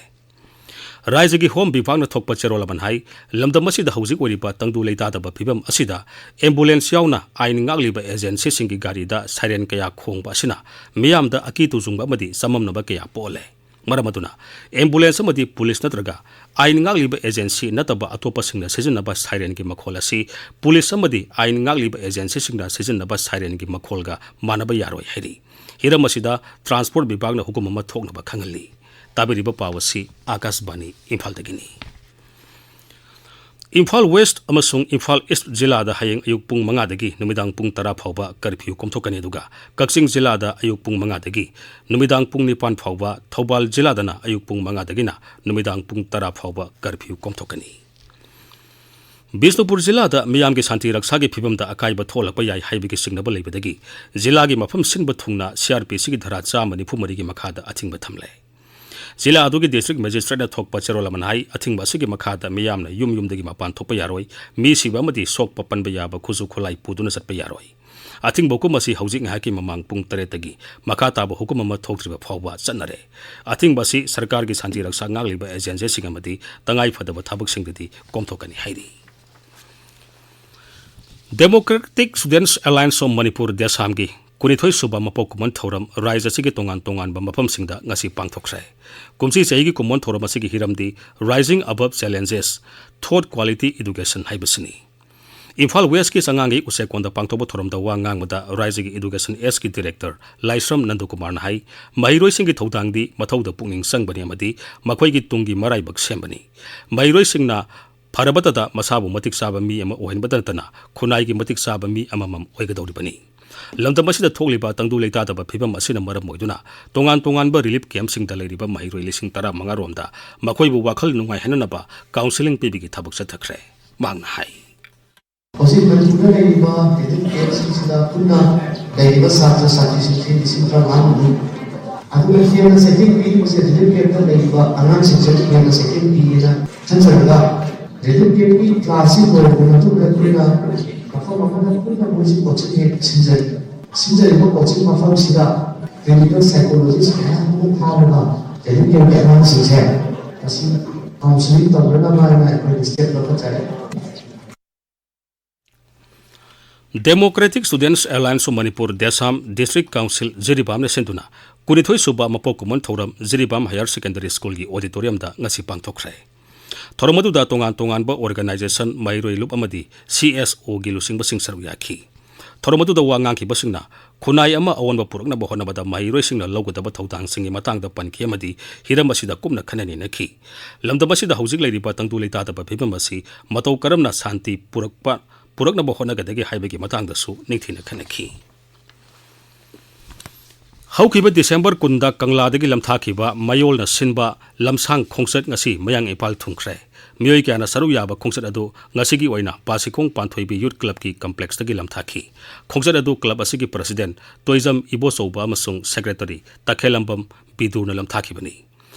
ꯔꯥꯏꯖ꯭ꯌꯒꯤ ꯍꯣꯝ ꯕꯤꯚꯥꯒꯅ ꯊꯣꯛꯄ ꯆꯦꯔꯣꯜ ꯑꯃꯅ ꯍꯥꯏ, ꯂꯝꯗꯝ ꯑꯁꯤꯗ ꯍꯧꯖꯤꯛ ꯑꯣꯏꯔꯤꯕ ꯇꯪꯗꯨ ꯂꯩꯇꯥꯗꯕ ꯐꯤꯕꯝ ꯑꯁꯤꯗ ambulance ꯌꯥꯎꯅ ꯑꯥꯏꯟ ꯉꯥꯛꯂꯤꯕ agencyꯁꯤꯡꯒꯤ ꯒꯥꯔꯤꯗ siren ꯀꯌꯥ ꯈꯣꯡꯕ ꯑꯁꯤꯅ ꯃꯤꯌꯥꯝꯗ ꯑꯀꯤ ꯇꯨꯖꯨꯡꯕ ꯑꯃꯗꯤ ꯆꯃꯝꯅꯕ ꯀꯌꯥ ꯄꯣꯛꯍꯜꯂꯦ꯫ ꯃꯔꯝ ꯑꯗꯨꯅ ambulance ꯑꯃꯗꯤ police ꯅꯠꯇ꯭ꯔꯒ ꯑꯥꯏꯟ ꯉꯥꯛꯂꯤꯕ agency ꯅꯠꯇꯕ ꯑꯇꯣꯞꯄꯁꯤꯡꯅ ꯁꯤꯖꯤꯟꯅꯕ sirenꯒꯤ ꯃꯈꯣꯜ ꯑꯁꯤ police ꯑꯃꯗꯤ ꯑꯥꯏꯟ ꯉꯥꯛꯂꯤꯕ agencyꯁꯤꯡꯅ ꯁꯤꯖꯤꯟꯅꯕ sirenꯒꯤ ꯃꯈꯣꯜꯒ ꯃꯥꯟꯅꯕ ꯌꯥꯔꯣꯏ ꯍꯥꯏꯔꯤ꯫ ꯍꯤꯔꯝ ꯑꯁꯤꯗ transport ꯕꯤꯚꯥꯒꯅ ꯍꯨꯀꯨꯝ ꯑꯃ ꯊꯣꯛꯅꯕ ꯈꯪꯍꯜꯂꯤ꯫ ꯇꯥꯕꯤꯔꯤꯕ ꯄꯥꯎ ꯑꯁꯤ ꯑꯥꯀꯥꯁꯕꯥꯅꯤ ꯏꯝꯐꯥꯜꯗꯒꯤꯅꯤ꯫ ꯏꯝꯐꯥꯜ West ꯑꯃꯁꯨꯡ ꯏꯝꯐꯥꯜ East ꯖꯤꯂꯥꯗ ꯍꯌꯦꯡ ꯑꯌꯨꯛ ꯄꯨꯡ ꯃꯉꯥꯗꯒꯤ ꯅꯨꯃꯤꯗꯥꯡ ꯄꯨꯡ ꯇꯔꯥ ꯐꯥꯎꯕ curfew ꯀꯣꯝꯊꯣꯛꯀꯅꯤ, ꯑꯗꯨꯒ ꯀꯛꯆꯤꯡ ꯖꯤꯂꯥꯗ ꯑꯌꯨꯛ ꯄꯨꯡ ꯃꯉꯥꯗꯒꯤ ꯅꯨꯃꯤꯗꯥꯡ ꯄꯨꯡ ꯅꯤꯄꯥꯟ ꯐꯥꯎꯕ, ꯊꯧꯕꯥꯜ ꯖꯤꯂꯥꯗꯅ ꯑꯌꯨꯛ ꯄꯨꯡ ꯃꯉꯥꯗꯒꯤꯅ ꯅꯨꯃꯤꯗꯥꯡ ꯄꯨꯡ ꯇꯔꯥ ꯐꯥꯎꯕ curfew ꯀꯣꯝꯊꯣꯛꯀꯅꯤ꯫ ꯕꯤꯁꯅꯨꯄꯨꯔ ꯖꯤꯂꯥꯗ ꯃꯤꯌꯥꯝꯒꯤ ꯁꯥꯟꯇꯤ ꯔꯛꯁꯥꯒꯤ ꯐꯤꯕꯝꯗ ꯑꯀꯥꯏꯕ ꯊꯣꯛꯂꯛꯄ ꯌꯥꯏ ꯍꯥꯏꯕꯒꯤ ꯆꯤꯡꯅꯕ ꯂꯩꯕꯗꯒꯤ ꯖꯤꯂꯥꯒꯤ ꯃꯐꯝ ꯁꯤꯟꯕ ꯊꯨꯡꯅ CrPCꯒꯤ ꯙꯥꯔꯥ ꯆꯥꯝꯃ ꯅꯤꯐꯨ ꯃꯔꯤꯒꯤ ꯃꯈꯥꯗ ꯑꯊꯤꯡꯕ ꯊꯝꯂꯦ꯫ ꯖꯤꯂꯥ ꯑꯗꯨꯒꯤ district magistrateꯅ ꯊꯣꯛꯄ ꯆꯦꯔꯣꯜ ꯑꯃꯅ ꯍꯥꯏ, ꯑꯊꯤꯡꯕ ꯑꯁꯤꯒꯤ ꯃꯈꯥꯗ ꯃꯤꯌꯥꯝꯅ ꯌꯨꯝ ꯌꯨꯝꯗꯒꯤ ꯃꯄꯥꯟ ꯊꯣꯛꯄ ꯌꯥꯔꯣꯏ, ꯃꯤ ꯁꯤꯕ ꯑꯃꯗꯤ ꯁꯣꯛꯄ ꯄꯟꯕ ꯌꯥꯕ ꯈꯨꯠꯁꯨ ꯈꯨꯠꯂꯥꯏ ꯄꯨꯗꯨꯅ ꯆꯠꯄ ꯌꯥꯔꯣꯏ꯫ ꯑꯊꯤꯡꯕ ꯍꯨꯀꯨꯝ ꯑꯁꯤ ꯍꯧꯖꯤꯛ ꯉꯥꯏꯍꯥꯛꯀꯤ ꯃꯃꯥꯡ ꯄꯨꯡ ꯇꯔꯦꯠꯇꯒꯤ ꯃꯈꯥ ꯇꯥꯕ ꯍꯨꯀꯨꯝ ꯑꯃ ꯊꯣꯛꯇ꯭ꯔꯤꯕ ꯐꯥꯎꯕ ꯆꯠꯅꯔꯦ꯫ ꯑꯊꯤꯡꯕ ꯑꯁꯤ ꯁꯔꯀꯥꯔꯒꯤ ꯁꯥꯟꯇꯤ ꯔꯛꯁꯥ ꯉꯥꯛꯂꯤꯕ agencyꯁꯤꯡ ꯑꯃꯗꯤ ꯇꯉꯥꯏ ꯐꯗꯕ ꯊꯕꯛꯁꯤꯡꯗꯗꯤ ꯀꯣꯝꯊꯣꯛꯀꯅꯤ ꯍꯥꯏꯔꯤ꯫ Democratic Students Alliance of Manipur, ꯗꯦꯁꯥꯝꯒꯤ ꯀꯨꯟꯅꯤꯊꯣꯏ ꯁꯨꯕ ꯃꯄꯣꯛ ꯀꯨꯝꯑꯣꯟ ꯊꯧꯔꯝ ꯔꯥꯏꯖ꯭ꯌ ꯑꯁꯤꯒꯤ ꯇꯣꯉꯥꯟ ꯇꯣꯉꯥꯟꯕ ꯃꯐꯝꯁꯤꯡꯗ ꯉꯁꯤ ꯄꯥꯡꯊꯣꯛꯈ꯭ꯔꯦ꯫ ꯀꯨꯝꯁꯤ ꯆꯍꯤꯒꯤ ꯀꯨꯝꯑꯣꯟ ꯊꯧꯔꯝ ꯑꯁꯤꯒꯤ ꯍꯤꯔꯝꯗꯤ Rising Above Challenges, Thought Quality Education ꯍꯥꯏꯕꯁꯤꯅꯤ꯫ ꯏꯝꯐꯥꯜ Westꯀꯤ ꯆꯉꯥꯡꯒꯤ ꯎꯆꯦꯛꯀꯣꯟꯗ ꯄꯥꯡꯊꯣꯛꯄ ꯊꯧꯔꯝꯗ ꯋꯥ ꯉꯥꯡꯕꯗ ꯔꯥꯏꯖ꯭ꯌꯒꯤ Education Sꯒꯤ Director ꯂꯥꯏꯁ꯭ꯔꯝ ꯅꯟꯗꯀꯨꯃꯥꯔꯅ ꯍꯥꯏ, ꯃꯍꯩꯔꯣꯏꯁꯤꯡꯒꯤ ꯊꯧꯗꯥꯡꯗꯤ ꯃꯊꯧꯗ ꯄꯨꯛꯅꯤꯡ ꯆꯪꯕꯅꯤ ꯑꯃꯗꯤ ꯃꯈꯣꯏꯒꯤ ꯇꯨꯡꯒꯤ ꯃꯔꯥꯏꯕꯛ ꯁꯦꯝꯕꯅꯤ꯫ ꯃꯍꯩꯔꯣꯏꯁꯤꯡꯅ ꯐꯔꯕꯇꯗ ꯃꯁꯥꯕꯨ ꯃꯇꯤꯛ ꯆꯥꯕ ꯃꯤ ꯑꯃ ꯑꯣꯏꯍꯟꯕꯇ ꯅꯠꯇꯅ ꯈꯨꯟꯅꯥꯏꯒꯤ ꯃꯇꯤꯛ ꯆꯥꯕ ꯃꯤ ꯑꯃꯃꯝ ꯑꯣꯏꯒꯗꯧꯔꯤꯕꯅꯤ꯫ ꯂꯝꯗꯝ ꯑꯁꯤꯗ ꯊꯣꯛꯂꯤꯕ ꯇꯪꯗꯨ ꯂꯩꯇꯥꯗꯕ ꯐꯤꯕꯝ ꯑꯁꯤꯅ ꯃꯔꯝ ꯑꯣꯏꯗꯨꯅ ꯇꯣꯉꯥꯟ ꯇꯣꯉꯥꯟꯕ relief campꯁꯤꯡꯗ ꯂꯩꯔꯤꯕ ꯃꯍꯩꯔꯣꯏ ꯂꯤꯁꯤꯡ ꯇꯔꯥꯃꯉꯥ ꯔꯣꯝꯗ ꯃꯈꯣꯏꯕꯨ ꯋꯥꯈꯜ ꯅꯨꯡꯉꯥꯏꯍꯟꯅꯅꯕ counselling ꯄꯤꯕꯒꯤ ꯊꯕꯛ ꯆꯠꯊꯈ꯭ꯔꯦ꯫ ꯃꯍꯥꯛꯅ ꯍꯥꯏ꯫ ꯍꯧꯖꯤꯛ ꯃꯅꯤꯄꯨꯔꯗ ꯂꯩꯔꯤꯕ relief campꯁꯤꯡꯁꯤꯗ ꯄꯨꯟꯅ ꯂꯩꯔꯤꯕ ꯁꯥꯇ꯭ꯔ ꯁꯥꯇ꯭ꯔꯤꯁꯤꯡꯁꯤ ꯂꯤꯁꯤꯡ ꯇꯔꯥꯃꯉꯥꯃꯨꯛꯅꯤ꯫ ꯑꯗꯨꯒ ꯍꯦꯟꯅ ꯆꯩꯊꯦꯡ ꯄꯤꯔꯤꯕꯁꯦ relief campꯇ ꯂꯩꯔꯤꯕ ꯑꯉꯥꯡꯁꯤꯡꯁꯤꯗ ꯍꯦꯟꯅ ꯆꯩꯊꯦꯡ ꯄꯤꯌꯦꯅ ꯈꯟꯖꯔꯒ relief campꯀꯤ classꯁꯤ ꯂꯣꯏꯔꯕ ꯃꯇꯨꯡꯗ ꯑꯩꯈꯣꯏꯅ ꯃꯐꯝ ꯑꯃꯗ ꯄꯨꯟꯅ ꯃꯣꯏꯁꯤ coaching ꯍꯦꯛ ꯁꯤꯟꯖꯔꯤ꯫ ꯁꯤꯟꯖꯔꯤꯕ coaching ꯃꯐꯝꯁꯤꯗ clinical psychologist ꯃꯌꯥꯝ ꯑꯃ ꯊꯥꯔꯒ relief campꯀꯤ ꯑꯉꯥꯡꯁꯤꯡꯁꯦ ꯃꯁꯤ ꯀꯥꯎꯟꯁꯤꯂꯤꯡ ꯇꯧꯅꯅꯕ ꯍꯥꯏꯅ ꯑꯩꯈꯣꯏ ꯁ꯭ꯇꯦꯞ ꯂꯧꯈꯠꯆꯔꯤ꯫ Democratic Students Alliance of Manipur, DESAM, District Council, ꯖꯤꯔꯤꯕꯥꯝꯅ ꯁꯤꯟꯗꯨꯅ ꯀꯨꯟꯅꯤꯊꯣꯏ ꯁꯨꯕ ꯃꯄꯣꯛ ꯀꯨꯝꯑꯣꯟ ꯊꯧꯔꯝ ꯖꯤꯔꯤꯕꯥꯝ Higher Secondary Schoolꯒꯤ auditoriumꯗ ꯉꯁꯤ ꯄꯥꯡꯊꯣꯛꯈ꯭ꯔꯦ꯫ ꯊꯧꯔꯝ ꯑꯗꯨꯗ ꯇꯣꯉꯥꯟ ꯇꯣꯉꯥꯟꯕ organization, ꯃꯍꯩꯔꯣꯏ ꯂꯨꯞ ꯑꯃꯗꯤ ꯁꯤ ꯑꯦꯁ ꯑꯣꯒꯤ ꯂꯨꯆꯤꯡꯕꯁꯤꯡ ꯁꯔꯨꯛ ꯌꯥꯈꯤ꯫ ꯊꯧꯔꯝ ꯑꯗꯨꯗ ꯋꯥ ꯉꯥꯡꯈꯤꯕꯁꯤꯡꯅ ꯈꯨꯟꯅꯥꯏ ꯑꯃ ꯑꯑꯣꯟꯕ ꯄꯨꯔꯛꯅꯕ ꯍꯣꯠꯅꯕꯗ ꯃꯍꯩꯔꯣꯏꯁꯤꯡꯅ ꯂꯧꯒꯗꯕ ꯊꯧꯗꯥꯡꯁꯤꯡꯒꯤ ꯃꯇꯥꯡꯗ ꯄꯟꯈꯤ ꯑꯃꯗꯤ ꯍꯤꯔꯝ ꯑꯁꯤꯗ ꯀꯨꯞꯅ ꯈꯟꯅ ꯅꯩꯅꯈꯤ꯫ ꯂꯝꯗꯝ ꯑꯁꯤꯗ ꯍꯧꯖꯤꯛ ꯂꯩꯔꯤꯕ ꯇꯪꯗꯨ ꯂꯩꯇꯥꯗꯕ ꯐꯤꯕꯝ ꯑꯁꯤ ꯃꯇꯧ ꯀꯔꯝꯅ ꯁꯥꯟꯇꯤ ꯄꯨꯔꯛꯄ, ꯄꯨꯔꯛꯅꯕ ꯍꯣꯠꯅꯒꯗꯒꯦ ꯍꯥꯏꯕꯒꯤ ꯃꯇꯥꯡꯗꯁꯨ ꯅꯤꯡꯊꯤꯅ ꯈꯟꯅꯈꯤ꯫ ꯍꯧꯈꯤꯕ ꯗꯤꯁꯦꯝꯕꯔ ꯀꯨꯟꯗ ꯀꯪꯂꯥꯗꯒꯤ ꯂꯝꯊꯥꯈꯤꯕ ꯃꯌꯣꯜꯅ ꯁꯤꯟꯕ ꯂꯝꯁꯥꯡ ꯈꯣꯡꯆꯠ ꯉꯁꯤ ꯃꯌꯥꯡ ꯏꯝꯐꯥꯜ ꯊꯨꯡꯈ꯭ꯔꯦ꯫ ꯃꯤꯑꯣꯏ ꯀꯌꯥꯅ ꯁꯔꯨꯛ ꯌꯥꯕ ꯈꯣꯡꯆꯠ ꯑꯗꯨ ꯉꯁꯤꯒꯤ ꯑꯣꯏꯅ ꯄꯥꯁꯤꯈꯣꯡ ꯄꯥꯟꯊꯣꯏꯕꯤ Youth Clubꯀꯤ complexꯇꯒꯤ ꯂꯝꯊꯥꯈꯤ꯫ ꯈꯣꯡꯆꯠ ꯑꯗꯨ club ꯑꯁꯤꯒꯤ president ꯇꯣꯏꯖꯝ ꯏꯕꯣꯆꯧꯕ ꯑꯃꯁꯨꯡ secretary ꯇꯈꯦꯜꯂꯝꯕꯝ ꯕꯤꯗꯨꯅ ꯂꯝꯊꯥꯈꯤꯕꯅꯤ꯫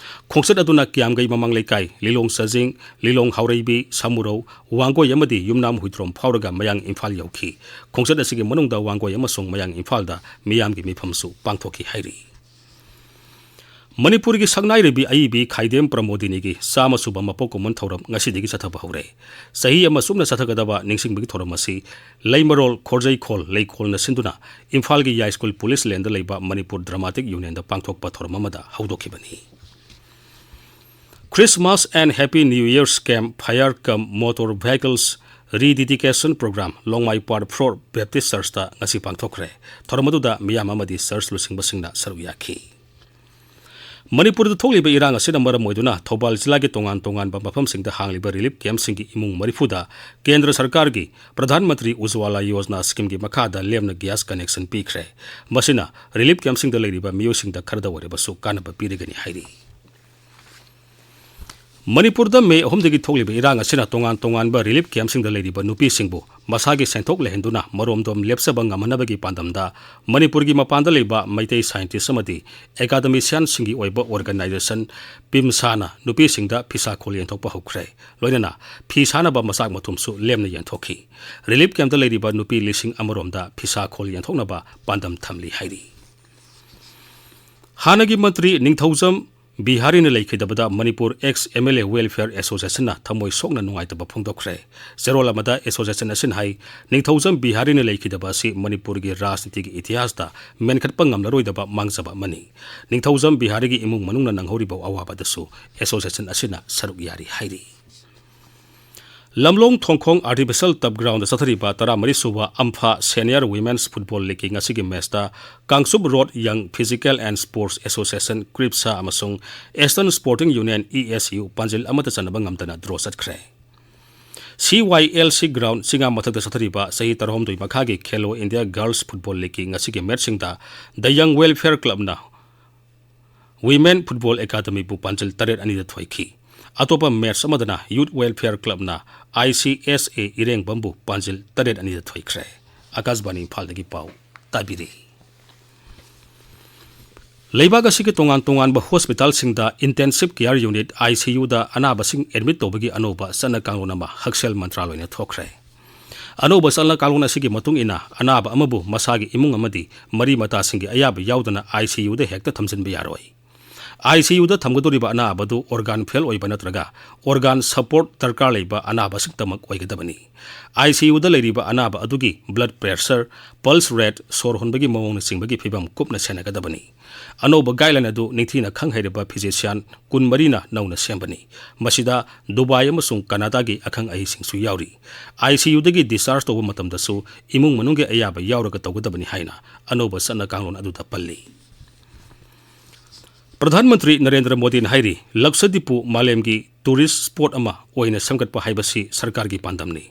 ꯈꯣꯡꯆꯠ ꯑꯗꯨꯅ ꯀꯤꯌꯥꯝꯒꯩ ꯃꯃꯥꯡ ꯂꯩꯀꯥꯏ, ꯂꯤꯂꯣꯡ ꯆꯥꯖꯤꯡ, ꯂꯤꯂꯣꯡ ꯍꯥꯎꯔꯩꯕꯤ, ꯁꯥꯃꯨꯔꯧ, ꯋꯥꯡꯒꯣꯏ ꯑꯃꯗꯤ ꯌꯨꯝꯅꯥꯝ ꯍꯨꯏꯗ꯭ꯔꯣꯝ ꯐꯥꯎꯔꯒ ꯃꯌꯥꯡ ꯏꯝꯐꯥꯜ ꯌꯧꯈꯤ꯫ ꯈꯣꯡꯆꯠ ꯑꯁꯤꯒꯤ ꯃꯅꯨꯡꯗ ꯋꯥꯡꯒꯣꯏ ꯑꯃꯁꯨꯡ ꯃꯌꯥꯡ ꯏꯝꯐꯥꯜꯗ ꯃꯤꯌꯥꯝꯒꯤ ꯃꯤꯐꯝꯁꯨ ꯄꯥꯡꯊꯣꯛꯈꯤ ꯍꯥꯏꯔꯤ꯫ ꯃꯅꯤꯄꯨꯔꯒꯤ ꯁꯛꯅꯥꯏꯔꯕꯤ ꯑꯏꯕꯤ ꯈꯥꯏꯗꯦꯝ ꯄ꯭ꯔꯃꯣꯗꯤꯅꯤꯒꯤ ꯆꯥꯝꯃ ꯁꯨꯕ ꯃꯄꯣꯛ ꯀꯨꯝꯑꯣꯟ ꯊꯧꯔꯝ ꯉꯁꯤꯗꯒꯤ ꯆꯠꯊꯕ ꯍꯧꯔꯦ꯫ ꯆꯍꯤ ꯑꯃ ꯆꯨꯞꯅ ꯆꯠꯊꯒꯗꯕ ꯅꯤꯡꯁꯤꯡꯕꯒꯤ ꯊꯧꯔꯝ ꯑꯁꯤ ꯂꯩꯃꯔꯣꯜ ꯈꯣꯔꯖꯩꯈꯣꯜ ꯂꯩꯀꯣꯜꯅ ꯁꯤꯟꯗꯨꯅ ꯏꯝꯐꯥꯜꯒꯤ ꯌꯥꯏꯁ꯭ꯀꯨꯜ police laneꯗ ꯂꯩꯕ ꯃꯅꯤꯄꯨꯔ Dramatic Unionꯗ ꯄꯥꯡꯊꯣꯛꯄ ꯊꯧꯔꯝ ꯑꯃꯗ ꯍꯧꯗꯣꯛꯈꯤꯕꯅꯤ꯫ Christmas and Happy New Year Camp Fire cum Motor Vehicles Rededication Program ꯂꯣꯡꯃꯥꯏ Part four Baptist Churchꯇ ꯉꯁꯤ ꯄꯥꯡꯊꯣꯛꯈ꯭ꯔꯦ꯫ ꯊꯧꯔꯝ ꯑꯗꯨꯗ ꯃꯤꯌꯥꯝ ꯑꯃꯗꯤ church ꯂꯨꯆꯤꯡꯕꯁꯤꯡꯅ ꯁꯔꯨꯛ ꯌꯥꯈꯤ꯫ ꯃꯅꯤꯄꯨꯔꯗ ꯊꯣꯛꯂꯤꯕ ꯏꯔꯥꯡ ꯑꯁꯤꯅ ꯃꯔꯝ ꯑꯣꯏꯗꯨꯅ ꯊꯧꯕꯥꯜ ꯖꯤꯂꯥꯒꯤ ꯇꯣꯉꯥꯟ ꯇꯣꯉꯥꯟꯕ ꯃꯐꯝꯁꯤꯡꯗ ꯍꯥꯡꯂꯤꯕ relief campꯁꯤꯡꯒꯤ ꯏꯃꯨꯡ ꯃꯔꯤꯐꯨꯗ ꯀꯦꯟꯗ꯭ꯔ ꯁꯔꯀꯥꯔꯒꯤ ꯄ꯭ꯔꯙꯥꯟ ꯃꯟꯇ꯭ꯔꯤ ꯎꯖ꯭ꯋꯥꯂꯥ ꯌꯣꯖꯅꯥ schemeꯒꯤ ꯃꯈꯥꯗ ꯂꯦꯝꯅ gas connection ꯄꯤꯈ꯭ꯔꯦ꯫ ꯃꯁꯤꯅ relief campꯁꯤꯡꯗ ꯂꯩꯔꯤꯕ ꯃꯤꯑꯣꯏꯁꯤꯡꯗ ꯈꯔꯗ ꯑꯣꯏꯔꯕꯁꯨ ꯀꯥꯟꯅꯕ ꯄꯤꯔꯒꯅꯤ ꯍꯥꯏꯔꯤ꯫ ꯃꯅꯤꯄꯨꯔꯗ ꯃꯦ ꯑꯍꯨꯝꯗꯒꯤ ꯊꯣꯛꯂꯤꯕ ꯏꯔꯥꯡ ꯑꯁꯤꯅ ꯇꯣꯉꯥꯟ ꯇꯣꯉꯥꯟꯕ relief campꯁꯤꯡꯗ ꯂꯩꯔꯤꯕ ꯅꯨꯄꯤꯁꯤꯡꯕꯨ ꯃꯁꯥꯒꯤ ꯁꯦꯟꯊꯣꯛ ꯂꯩꯍꯟꯗꯨꯅ ꯃꯔꯣꯝꯗꯣꯝ ꯂꯦꯞꯆꯕ ꯉꯝꯍꯟꯅꯕꯒꯤ ꯄꯥꯟꯗꯝꯗ ꯃꯅꯤꯄꯨꯔꯒꯤ ꯃꯄꯥꯟꯗ ꯂꯩꯕ ꯃꯩꯇꯩ scientist ꯑꯃꯗꯤ academicianꯁꯤꯡꯒꯤ ꯑꯣꯏꯕ organization ꯄꯤꯝꯁꯥꯅ ꯅꯨꯄꯤꯁꯤꯡꯗ ꯐꯤꯁꯥ ꯈꯣꯜ ꯌꯦꯟꯊꯣꯛꯄ ꯍꯧꯈ꯭ꯔꯦ꯫ ꯂꯣꯏꯅꯅ ꯐꯤ ꯁꯥꯅꯕ ꯃꯆꯥꯛ ꯃꯊꯨꯝꯁꯨ ꯂꯦꯝꯅ ꯌꯦꯟꯊꯣꯛꯈꯤ꯫ Relief campꯇ ꯂꯩꯔꯤꯕ ꯅꯨꯄꯤ ꯂꯤꯁꯤꯡ ꯑꯃꯔꯣꯝꯗ ꯐꯤꯁꯥ ꯈꯣꯜ ꯌꯦꯟꯊꯣꯛꯅꯕ ꯄꯥꯟꯗꯝ ꯊꯝꯂꯤ ꯍꯥꯏꯔꯤ꯫ ꯍꯥꯟꯅꯒꯤ ꯃꯟꯇ꯭ꯔꯤ ꯅꯤꯡꯊꯧꯖꯝ ꯕꯤꯍꯥꯔꯤꯅ ꯂꯩꯈꯤꯗꯕꯗ Manipur ex M L A welfare ꯑꯦꯁꯣꯁꯤꯌꯦꯁꯟꯅ ꯊꯃꯣꯏ ꯁꯣꯛꯅ ꯅꯨꯡꯉꯥꯏꯇꯕ ꯐꯣꯡꯗꯣꯛꯈ꯭ꯔꯦ꯫ ꯆꯦꯔꯣꯜ ꯑꯃꯗ ꯑꯦꯁꯣꯁꯤꯌꯦꯁꯟ ꯑꯁꯤꯅ ꯍꯥꯏ, ꯅꯤꯡꯊꯧꯖꯝ ꯕꯤꯍꯥꯔꯤꯅ ꯂꯩꯈꯤꯗꯕ ꯑꯁꯤ ꯃꯅꯤꯄꯨꯔꯒꯤ ꯔꯥꯖꯅꯤꯇꯤꯒꯤ ꯏꯇꯤꯍꯥꯁꯇ ꯃꯦꯟꯈꯠꯄ ꯉꯝꯂꯔꯣꯏꯗꯕ ꯃꯥꯡꯖꯕ ꯑꯃꯅꯤ꯫ ꯅꯤꯡꯊꯧꯖꯝ ꯕꯤꯍꯥꯔꯤꯒꯤ ꯏꯃꯨꯡ ꯃꯅꯨꯡꯅ ꯅꯪꯍꯧꯔꯤꯕ ꯑꯋꯥꯕꯗꯁꯨ ꯑꯦꯁꯣꯁꯤꯌꯦꯁꯟ ꯑꯁꯤꯅ ꯁꯔꯨꯛ ꯌꯥꯔꯤ ꯍꯥꯏꯔꯤ꯫ ꯂꯝꯂꯣꯡ ꯊꯣꯡꯈꯣꯡ ꯑꯥꯔꯇꯤꯐꯤꯁꯤꯌꯦꯜ ꯇꯞ ꯒ꯭ꯔꯥꯎꯟꯗ ꯆꯠꯊꯔꯤꯕ ꯇꯔꯥꯃꯔꯤ ꯁꯨꯕ ꯑꯝꯐꯥ ꯁꯦꯅꯤꯌꯔ ꯋꯤꯃꯦꯟꯁ ꯐꯨꯠꯕꯣꯜ ꯂꯤꯒꯀꯤ ꯉꯁꯤꯒꯤ ꯃꯦꯆꯇ ꯀꯥꯡꯆꯨꯞ ꯔꯣꯗ ꯌꯪ physical and sports association, KRYPSA, ꯑꯃꯁꯨꯡ eastern sporting union, E S U, ꯄꯥꯟꯖꯤꯜ ꯑꯃꯠꯇ ꯆꯟꯅꯕ ꯉꯝꯗꯅ ꯗ꯭ꯔꯣ ꯆꯠꯈ꯭ꯔꯦ꯫ ꯁꯤ ꯋꯥꯏ ꯑꯦꯜ ꯁꯤ ꯒ꯭ꯔꯥꯎꯟ ꯆꯤꯉꯥ ꯃꯊꯛꯇ ꯆꯠꯊꯔꯤꯕ ꯆꯍꯤ ꯇꯔꯥꯍꯨꯝꯗꯣꯏ ꯃꯈꯥꯒꯤ ꯈꯦꯂꯣ ꯏꯟꯗꯤꯌꯥ ꯒꯔꯜꯁ ꯐꯨꯠꯕꯣꯜ ꯂꯤꯒꯀꯤ ꯉꯁꯤꯒꯤ ꯃꯦꯆꯁꯤꯡꯗ ꯗ ꯌꯪ ꯋꯦꯜꯐꯤꯌꯔ ꯀ꯭ꯂꯕꯅ ꯋꯤꯃꯦꯟ ꯐꯨꯠꯕꯣꯜ ꯑꯦꯀꯥꯗꯃꯤꯕꯨ ꯄꯥꯟꯖꯤꯜ ꯇꯔꯦꯠ ꯑꯅꯤꯗ ꯊꯣꯏꯈꯤ꯫ ꯑꯇꯣꯞꯄ ꯃꯦꯆ ꯑꯃꯗꯅ ꯌꯨꯠ ꯋꯦꯜꯐꯤꯌꯔ ꯀ꯭ꯂꯕꯅ ꯑꯥꯏ ꯁꯤ ꯑꯦꯁ ꯑꯦ ꯏꯔꯦꯡꯕꯝꯕꯨ ꯄꯥꯟꯖꯤꯜ ꯇꯔꯦꯠ ꯑꯅꯤꯗ ꯊꯣꯏꯈ꯭ꯔꯦ꯫ ꯑꯥꯀꯥꯁꯕꯥꯅꯤ ꯏꯝꯐꯥꯜꯗꯒꯤ ꯄꯥꯎ ꯇꯥꯕꯤꯔꯤ꯫ ꯂꯩꯕꯥꯛ ꯑꯁꯤꯒꯤ ꯇꯣꯉꯥꯟ ꯇꯣꯉꯥꯟꯕ ꯍꯣꯁꯄꯤꯇꯥꯜꯁꯤꯡꯗ ꯏꯟꯇꯦꯟꯁꯤꯚ ꯀꯦꯌꯔ ꯌꯨꯅꯤꯠ, ꯑꯥꯏ ꯁꯤ ꯌꯨꯗ ꯑꯅꯥꯕꯁꯤꯡ ꯑꯦꯗꯃꯤꯠ ꯇꯧꯕꯒꯤ ꯑꯅꯧꯕ ꯆꯠꯅ ꯀꯥꯡꯂꯣꯟ ꯑꯃ ꯍꯛꯁꯦꯜ ꯃꯟꯇ꯭ꯔꯥꯂꯣꯏꯅ ꯊꯣꯛꯈ꯭ꯔꯦ꯫ ꯑꯅꯧꯕ ꯆꯠꯅ ꯀꯥꯡꯂꯣꯟ ꯑꯁꯤꯒꯤ ꯃꯇꯨꯡ ꯏꯟꯅ, ꯑꯅꯥꯕ ꯑꯃꯕꯨ ꯃꯁꯥꯒꯤ ꯏꯃꯨꯡ ꯑꯃꯗꯤ ꯃꯔꯤ ꯃꯇꯥꯁꯤꯡꯒꯤ ꯑꯌꯥꯕ ꯌꯥꯎꯗꯅ ꯑꯥꯏ ꯁꯤ ꯌꯨꯗ ꯍꯦꯛꯇ ꯊꯝꯖꯤꯟꯕ ꯌꯥꯔꯣꯏ꯫ ꯑꯥꯏ ꯁꯤ ꯌꯨꯗ ꯊꯝꯒꯗꯧꯔꯤꯕ ꯑꯅꯥꯕ ꯑꯗꯨ ꯑꯣꯔꯒꯥꯟ ꯐꯦꯜ ꯑꯣꯏꯕ ꯅꯠꯇ꯭ꯔꯒ ꯑꯣꯔꯒꯥꯟ ꯁꯄꯣꯔꯠ ꯗꯔꯀꯥꯔ ꯂꯩꯕ ꯑꯅꯥꯕꯁꯤꯡꯇꯃꯛ ꯑꯣꯏꯒꯗꯕꯅꯤ꯫ ꯑꯥꯏ ꯁꯤ ꯌꯨꯗ ꯂꯩꯔꯤꯕ ꯑꯅꯥꯕ ꯑꯗꯨꯒꯤ ꯕ꯭ꯂꯗ ꯄ꯭ꯔꯦꯁꯔ, ꯄꯜꯁ ꯔꯦꯠ, ꯁꯣꯔ ꯍꯣꯟꯕꯒꯤ ꯃꯑꯣꯡꯅꯆꯤꯡꯕꯒꯤ ꯐꯤꯕꯝ ꯀꯨꯞꯅ ꯁꯦꯟꯅꯒꯗꯕꯅꯤ꯫ ꯑꯅꯧꯕ ꯒꯥꯏꯗꯂꯥꯏꯟ ꯑꯗꯨ ꯅꯤꯡꯊꯤꯅ ꯈꯪ ꯍꯩꯔꯕ ꯐꯤꯖꯤꯁꯤꯌꯥꯟ ꯀꯨꯟꯃꯔꯤꯅ ꯅꯧꯅ ꯁꯦꯝꯕꯅꯤ꯫ ꯃꯁꯤꯗ ꯗꯨꯕꯥꯏ ꯑꯃꯁꯨꯡ ꯀꯅꯥꯗꯥꯒꯤ ꯑꯈꯪ ꯑꯍꯩꯁꯤꯡꯁꯨ ꯌꯥꯎꯔꯤ꯫ ꯑꯥꯏ ꯁꯤ ꯌꯨꯗꯒꯤ ꯗꯤꯁꯆꯥꯔꯖ ꯇꯧꯕ ꯃꯇꯝꯗꯁꯨ ꯏꯃꯨꯡ ꯃꯅꯨꯡꯒꯤ ꯑꯌꯥꯕ ꯌꯥꯎꯔꯒ ꯇꯧꯒꯗꯕꯅꯤ ꯍꯥꯏꯅ ꯑꯅꯧꯕ ꯆꯠꯅ ꯀꯥꯡꯂꯣꯟ ꯑꯗꯨꯗ ꯄꯜꯂꯤ꯫ ꯄ꯭ꯔꯙꯥꯟ ꯃꯟꯇ꯭ꯔꯤ ꯅꯔꯦꯟꯗ꯭ꯔ ꯃꯣꯗꯤꯅ ꯍꯥꯏꯔꯤ, ꯂꯛꯁꯗꯤꯞꯄꯨ ꯃꯥꯂꯦꯝꯒꯤ ꯇꯨꯔꯤꯁ ꯁ꯭ꯄꯣꯠ ꯑꯃ ꯑꯣꯏꯅ ꯁꯦꯝꯒꯠꯄ ꯍꯥꯏꯕꯁꯤ ꯁꯔꯀꯥꯔꯒꯤ ꯄꯥꯟꯗꯝꯅꯤ꯫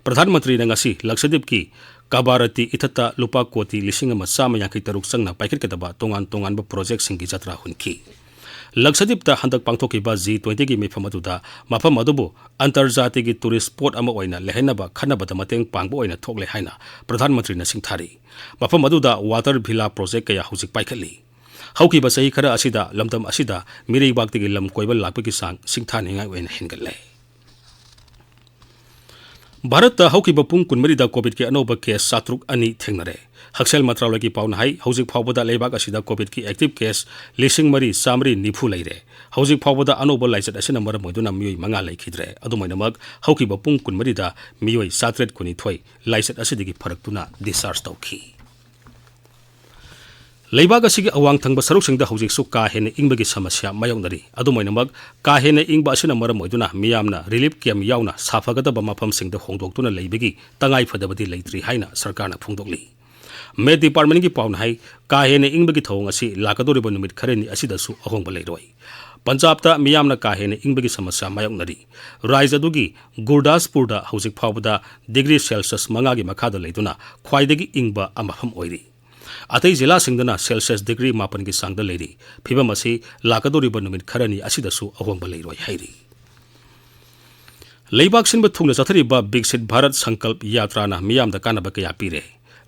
ꯄ꯭ꯔꯙꯥꯟ ꯃꯟꯇ꯭ꯔꯤꯅ ꯉꯁꯤ ꯂꯛꯁꯗꯤꯞꯀꯤ ꯀꯥꯕꯥꯔꯇꯤ ꯏꯊꯠꯇ ꯂꯨꯄꯥ ꯀꯣꯇꯤ ꯂꯤꯁꯤꯡ ꯑꯃ ꯆꯥꯝꯃ ꯌꯥꯡꯈꯩ ꯇꯔꯨꯛ ꯆꯪꯅ ꯄꯥꯏꯈꯠꯀꯗꯕ ꯇꯣꯉꯥꯟ ꯇꯣꯉꯥꯟꯕ ꯄ꯭ꯔꯣꯖꯦꯛꯁꯤꯡꯒꯤ ꯖꯇ꯭ꯔꯥ ꯍꯨꯟꯈꯤ꯫ ꯂꯛꯁꯗꯤꯞꯇ ꯍꯟꯗꯛ ꯄꯥꯡꯊꯣꯛꯈꯤꯕ ꯖꯤ ꯇ꯭ꯋꯦꯟꯇꯤꯒꯤ ꯃꯤꯐꯝ ꯑꯗꯨꯗ ꯃꯐꯝ ꯑꯗꯨꯕꯨ ꯑꯟꯇꯔꯖꯥꯇꯤꯒꯤ ꯇꯨꯔꯤꯁ ꯁ꯭ꯄꯣꯠ ꯑꯃ ꯑꯣꯏꯅ ꯂꯩꯍꯟꯅꯕ ꯈꯟꯅꯕꯗ ꯃꯇꯦꯡ ꯄꯥꯡꯕ ꯑꯣꯏꯅ ꯊꯣꯛꯂꯦ ꯍꯥꯏꯅ ꯄ꯭ꯔꯙꯥꯟ ꯃꯟꯇ꯭ꯔꯤꯅ ꯁꯤꯡꯊꯥꯔꯤ꯫ ꯃꯐꯝ ꯑꯗꯨꯗ ꯋꯥꯇꯔ ꯚꯤꯂꯥ ꯄ꯭ꯔꯣꯖꯦꯛ ꯀꯌꯥ ꯍꯧꯖꯤꯛ ꯄꯥꯏꯈꯠꯂꯤ꯫ ꯍꯧꯈꯤꯕ ꯆꯍꯤ ꯈꯔ ꯑꯁꯤꯗ ꯂꯝꯗꯝ ꯑꯁꯤꯗ ꯃꯤꯔꯩꯕꯥꯛꯇꯒꯤ ꯂꯝ ꯀꯣꯏꯕ ꯂꯥꯛꯄꯒꯤ ꯆꯥꯡ ꯁꯤꯡꯊꯥꯅꯤꯡꯉꯥꯏ ꯑꯣꯏꯅ ꯍꯦꯟꯒꯠꯂꯦ꯫ ꯚꯥꯔꯠꯇ ꯍꯧꯈꯤꯕ ꯄꯨꯡ ꯀꯨꯟꯃꯔꯤꯗ ꯀꯣꯚꯤꯗꯀꯤ ꯑꯅꯧꯕ ꯀꯦꯁ ꯆꯥꯇ꯭ꯔꯨꯛ ꯑꯅꯤ ꯊꯦꯡꯅꯔꯦ꯫ ꯍꯛꯁꯦꯜ ꯃꯟꯇ꯭ꯔꯥꯂꯌꯒꯤ ꯄꯥꯎꯅ ꯍꯥꯏ, ꯍꯧꯖꯤꯛ ꯐꯥꯎꯕꯗ ꯂꯩꯕꯥꯛ ꯑꯁꯤꯗ ꯀꯣꯚꯤꯗꯀꯤ ꯑꯦꯛꯇꯤꯚ ꯀꯦꯁ ꯂꯤꯁꯤꯡ ꯃꯔꯤ ꯆꯥꯃꯔꯤ ꯅꯤꯐꯨ ꯂꯩꯔꯦ꯫ ꯍꯧꯖꯤꯛ ꯐꯥꯎꯕꯗ ꯑꯅꯧꯕ ꯂꯥꯏꯆꯠ ꯑꯁꯤꯅ ꯃꯔꯝ ꯑꯣꯏꯗꯨꯅ ꯃꯤꯑꯣꯏ ꯃꯉꯥ ꯂꯩꯈꯤꯗ꯭ꯔꯦ꯫ ꯑꯗꯨꯃꯥꯏꯅꯃꯛ, ꯍꯧꯈꯤꯕ ꯄꯨꯡ ꯀꯨꯟꯃꯔꯤꯗ ꯃꯤꯑꯣꯏ ꯆꯥꯇ꯭ꯔꯦꯠ ꯀꯨꯟꯅꯤꯊꯣꯏ ꯂꯥꯏꯆꯠ ꯑꯁꯤꯗꯒꯤ ꯐꯔꯛꯇꯨꯅ discharge ꯇꯧꯈꯤ꯫ ꯂꯩꯕꯥꯛ ꯑꯁꯤꯒꯤ ꯑꯋꯥꯡ ꯊꯪꯕ ꯁꯔꯨꯛꯁꯤꯡꯗ ꯍꯧꯖꯤꯛꯁꯨ ꯀꯥ ꯍꯦꯟꯅ ꯏꯪꯕꯒꯤ ꯁꯃꯁ꯭ꯌꯥ ꯃꯥꯌꯣꯛꯅꯔꯤ꯫ ꯑꯗꯨꯝ ꯑꯣꯏꯅꯃꯛ, ꯀꯥ ꯍꯦꯟꯅ ꯏꯪꯕ ꯑꯁꯤꯅ ꯃꯔꯝ ꯑꯣꯏꯗꯨꯅ ꯃꯤꯌꯥꯝꯅ ꯔꯤꯂꯤꯐ ꯀꯦꯝꯞ ꯌꯥꯎꯅ ꯁꯥꯐꯒꯗꯕ ꯃꯐꯝꯁꯤꯡꯗ ꯍꯣꯡꯗꯣꯛꯇꯨꯅ ꯂꯩꯕꯒꯤ ꯇꯉꯥꯏ ꯐꯗꯕꯗꯤ ꯂꯩꯇ꯭ꯔꯤ ꯍꯥꯏꯅ ꯁꯔꯀꯥꯔꯅ ꯐꯣꯡꯗꯣꯛꯂꯤ꯫ ꯃꯦꯠ ꯗꯤꯄꯥꯔꯠꯃꯦꯟꯒꯤ ꯄꯥꯎꯅ ꯍꯥꯏ, ꯀꯥ ꯍꯦꯟꯅ ꯏꯪꯕꯒꯤ ꯊꯧꯑꯣꯡ ꯑꯁꯤ ꯂꯥꯛꯀꯗꯧꯔꯤꯕ ꯅꯨꯃꯤꯠ ꯈꯔꯅꯤ ꯑꯁꯤꯗꯁꯨ ꯑꯍꯣꯡꯕ ꯂꯩꯔꯣꯏ꯫ ꯄꯟꯖꯥꯕꯇ ꯃꯤꯌꯥꯝꯅ ꯀꯥ ꯍꯦꯟꯅ ꯏꯪꯕꯒꯤ ꯁꯃꯁ꯭ꯌꯥ ꯃꯥꯌꯣꯛꯅꯔꯤ꯫ ꯔꯥꯖ꯭ꯌ ꯑꯗꯨꯒꯤ ꯒꯨꯔꯗꯥꯁꯄꯨꯔꯗ ꯍꯧꯖꯤꯛ ꯐꯥꯎꯕꯗ ꯗꯤꯒ꯭ꯔꯤ ꯁꯦꯜꯁꯤꯌꯁ ꯃꯉꯥꯒꯤ ꯃꯈꯥꯗ ꯂꯩꯗꯨꯅ ꯈ꯭ꯋꯥꯏꯗꯒꯤ ꯏꯪꯕ ꯃꯐꯝ ꯑꯣꯏꯔꯤ꯫ ꯑꯇꯩ ꯖꯤꯂꯥꯁꯤꯡꯗꯅ ꯁꯦꯜꯁꯤꯌꯁ ꯗꯤꯒ꯭ꯔꯤ ꯃꯥꯄꯟꯒꯤ ꯆꯥꯡꯗ ꯂꯩꯔꯤ꯫ ꯐꯤꯚꯝ ꯑꯁꯤ ꯂꯥꯛꯀꯗꯧꯔꯤꯕ ꯅꯨꯃꯤꯠ ꯈꯔꯅꯤ ꯑꯁꯤꯗꯁꯨ ꯑꯍꯣꯡꯕ ꯂꯩꯔꯣꯏ ꯍꯥꯏꯔꯤ꯫ ꯂꯩꯕꯥꯛ ꯁꯤꯟꯕ ꯊꯨꯡꯅ ꯆꯠꯊꯔꯤꯕ ꯕꯤꯛꯁꯤꯠ ꯚꯥꯔꯠ ꯁꯪꯀꯜꯞ ꯌꯥꯇ꯭ꯔꯥꯅ ꯃꯤꯌꯥꯝꯗ ꯀꯥꯟꯅꯕ ꯀꯌꯥ ꯄꯤꯔꯦ꯫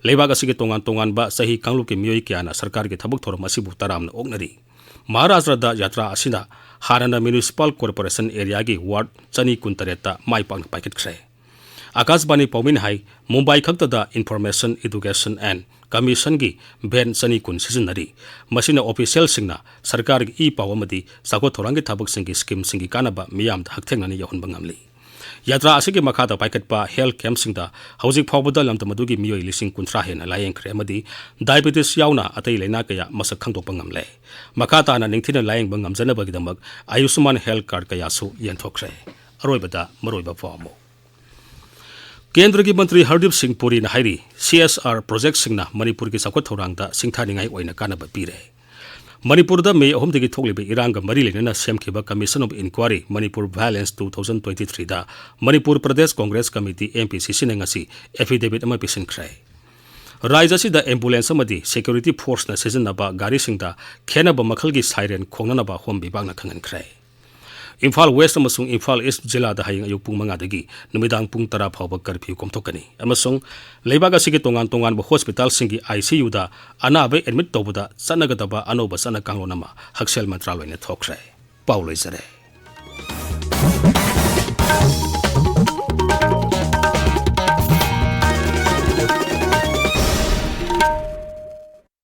ꯂꯩꯕꯥꯛ ꯑꯁꯤꯒꯤ ꯇꯣꯉꯥꯟ ꯇꯣꯉꯥꯟꯕ ꯆꯍꯤ ꯀꯥꯡꯂꯨꯞꯀꯤ ꯃꯤꯑꯣꯏ ꯀꯌꯥꯅ ꯁꯔꯀꯥꯔꯒꯤ ꯊꯕꯛ ꯊꯧꯔꯝ ꯑꯁꯤꯕꯨ ꯇꯔꯥꯝꯅ ꯑꯣꯛꯅꯔꯤ꯫ ꯃꯍꯥꯔꯥꯁꯇ꯭ꯔꯗ ꯌꯥꯇ꯭ꯔꯥ ꯑꯁꯤꯅ ꯍꯥꯟꯅꯅ ꯃ꯭ꯌꯨꯅꯤꯁꯤꯄꯥꯜ ꯀꯣꯔꯄꯣꯔꯦꯁꯟ ꯑꯦꯔꯤꯌꯥꯒꯤ ꯋꯥꯔꯗ ꯆꯅꯤ ꯀꯨꯟꯇꯔꯦꯠꯇ ꯃꯥꯏ ꯄꯥꯛꯅ ꯄꯥꯏꯈꯠꯈ꯭ꯔꯦ꯫ ꯑꯀꯥꯁꯕꯥꯅꯤ ꯄꯥꯎꯃꯤꯅ ꯍꯥꯏ, ꯃꯨꯝꯕꯥꯏ ꯈꯛꯇꯗ Information, Education and Commissionꯒꯤ van ꯆꯅꯤ ꯀꯨꯟ ꯁꯤꯖꯤꯟꯅꯔꯤ꯫ ꯃꯁꯤꯅ ꯑꯣꯐꯤꯁꯤꯌꯦꯜꯁꯤꯡꯅ ꯁꯔꯀꯥꯔꯒꯤ ꯏ ꯄꯥꯎ ꯑꯃꯗꯤ ꯆꯥꯎꯈꯠ ꯊꯧꯔꯥꯡꯒꯤ ꯊꯕꯛꯁꯤꯡꯒꯤ ꯁ꯭ꯀꯤꯝꯁꯤꯡꯒꯤ ꯀꯥꯟꯅꯕ ꯃꯤꯌꯥꯝꯗ ꯍꯛꯊꯦꯡꯅꯅ ꯌꯧꯍꯟꯕ ꯉꯝꯂꯤ꯫ ꯌꯥꯇ꯭ꯔꯥ ꯑꯁꯤꯒꯤ ꯃꯈꯥꯗ ꯄꯥꯏꯈꯠꯄ ꯍꯦꯜꯊ ꯀꯦꯝꯞꯁꯤꯡꯗ ꯍꯧꯖꯤꯛ ꯐꯥꯎꯕꯗ ꯂꯝꯗꯝ ꯑꯗꯨꯒꯤ ꯃꯤꯑꯣꯏ ꯂꯤꯁꯤꯡ ꯀꯨꯟꯊ꯭ꯔꯥ ꯍꯦꯟꯅ ꯂꯥꯌꯦꯡꯈ꯭ꯔꯦ ꯑꯃꯗꯤ ꯗꯥꯏꯕꯦꯇꯤꯁ ꯌꯥꯎꯅ ꯑꯇꯩ ꯂꯥꯏꯅꯥ ꯀꯌꯥ ꯃꯁꯛ ꯈꯪꯗꯣꯛꯄ ꯉꯝꯂꯦ꯫ ꯃꯈꯥ ꯇꯥꯅ ꯅꯤꯡꯊꯤꯅ ꯂꯥꯌꯦꯡꯕ ꯉꯝꯖꯅꯕꯒꯤꯗꯃꯛ ꯑꯌꯨꯁꯃꯥꯟ ꯍꯦꯜꯊ ꯀꯥꯔꯗ ꯀꯌꯥꯁꯨ ꯌꯦꯟꯊꯣꯛꯈ꯭ꯔꯦ꯫ ꯑꯔꯣꯏꯕꯗ ꯃꯔꯨꯑꯣꯏꯕ ꯄꯥꯎ ꯑꯃꯨꯛ꯫ ꯀꯦꯟꯗ꯭ꯔꯒꯤ ꯃꯟꯇ꯭ꯔꯤ ꯍꯔꯗꯤꯞ ꯁꯤꯡ ꯄꯨꯔꯤꯅ ꯍꯥꯏꯔꯤ, CSR ꯄ꯭ꯔꯣꯖꯦꯛꯁꯤꯡꯅ ꯃꯅꯤꯄꯨꯔꯒꯤ ꯆꯥꯎꯈꯠ ꯊꯧꯔꯥꯡꯗ ꯁꯤꯡꯊꯥꯅꯤꯡꯉꯥꯏ ꯑꯣꯏꯅ ꯀꯥꯟꯅꯕ ꯄꯤꯔꯦ꯫ ꯃꯅꯤꯄꯨꯔꯗ ꯃꯦ ꯑꯍꯨꯝꯗꯒꯤ ꯊꯣꯛꯂꯤꯕ ꯏꯔꯥꯡꯒ ꯃꯔꯤ ꯂꯩꯅꯅ ꯁꯦꯝꯈꯤꯕ Commission of Inquiry Manipur Violence two thousand twenty-threeꯗ ꯃꯅꯤꯄꯨꯔ ꯄ꯭ꯔꯗꯦꯁ ꯀꯣꯡꯒ꯭ꯔꯦꯁ ꯀꯃꯤꯇꯤ, MPCCꯅ ꯉꯁꯤ affidavit ꯑꯃ ꯄꯤꯁꯤꯟꯈ꯭ꯔꯦ꯫ ꯔꯥꯖ꯭ꯌ ꯑꯁꯤꯗ ambulance ꯑꯃꯗꯤ security forceꯅ ꯁꯤꯖꯤꯟꯅꯕ ꯒꯥꯔꯤꯁꯤꯡꯗ ꯈꯦꯟꯅꯕ ꯃꯈꯜꯒꯤ siren ꯈꯣꯡꯅꯅꯕ ꯍꯣꯝ ꯕꯤꯚꯥꯒꯅ ꯈꯪꯍꯟꯈ꯭ꯔꯦ꯫ ꯏꯝꯐꯥꯜ ꯋꯦꯁ ꯑꯃꯁꯨꯡ ꯏꯝꯐꯥꯜ ꯏꯁ ꯖꯤꯂꯥꯗ ꯍꯌꯦꯡ ꯑꯌꯨꯛ ꯄꯨꯡ ꯃꯉꯥꯗꯒꯤ ꯅꯨꯃꯤꯗꯥꯡ ꯄꯨꯡ ꯇꯔꯥ ꯐꯥꯎꯕ ꯀꯔꯐ꯭ꯌꯨ ꯀꯣꯝꯊꯣꯛꯀꯅꯤ ꯑꯃꯁꯨꯡ ꯂꯩꯕꯥꯛ ꯑꯁꯤꯒꯤ ꯇꯣꯉꯥꯟ ꯇꯣꯉꯥꯟꯕ ꯍꯣꯁꯄꯤꯇꯥꯜꯁꯤꯡꯒꯤ ICUꯗ ꯑꯅꯥꯕ ꯑꯦꯗꯃꯤꯠ ꯇꯧꯕꯗ ꯆꯠꯅꯒꯗꯕ ꯑꯅꯧꯕ ꯆꯠꯅ ꯀꯥꯡꯂꯣꯟ ꯑꯃ ꯍꯛꯁꯦꯜ ꯃꯟꯇ꯭ꯔꯥꯂꯣꯏꯅ ꯊꯣꯛꯈ꯭ꯔꯦ꯫ ꯄꯥꯎ ꯂꯣꯏꯖꯔꯦ꯫